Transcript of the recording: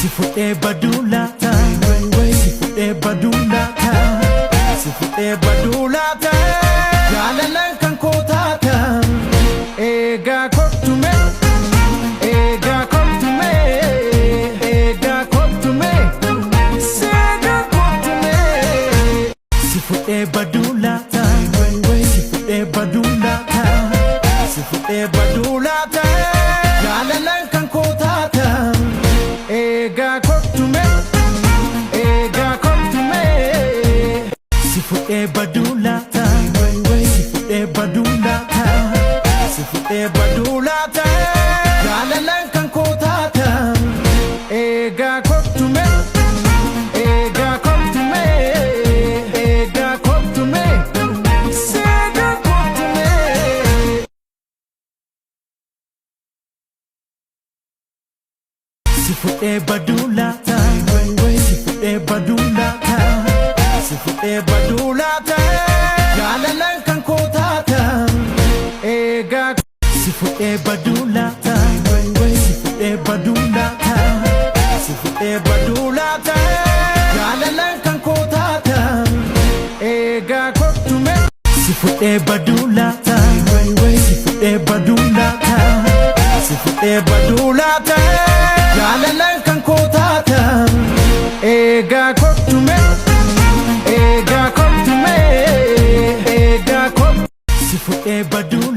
Si fudhee baduu laata? Si fudhee baduu laata? Si fudhee baduu laata? Jaalalaan kan koo taata. Eegaa kottume, eegaa kottume, eegaa kottume, seegaa kottume. Si fudhee baduu laata? Si fudhee baduu laata? Si fudhee baduu laata? Jaalalaan kan koo taata. Eegaa kottume, eegaa kottume. Si fudhee baduu laata? Si fudhee baduu laata? Si fudhee baduu laata? Jaalalaan kan koo taata. Eegaa kottume, eegaa kottume, eegaa kottume, seegaa kottume. Si fudhee baduu laata? Si fudhee baduu laata? Si fudhee baduu laata? Jaalalaan kan koo taata. Eegaa si fudhee baduu laata? Si fudhee baduu laata? Si fudhee baduu laata? Jaalalaan kan koo taata. Eegaa kottume. Si fudhee baduu laata? Si fudhee baduu laata? Si fudhee baduu laata? Jaalalaan kan koo taata. Eegaa kottume. Eegaa kottume. Eegaa kottume. Si fudhee baduu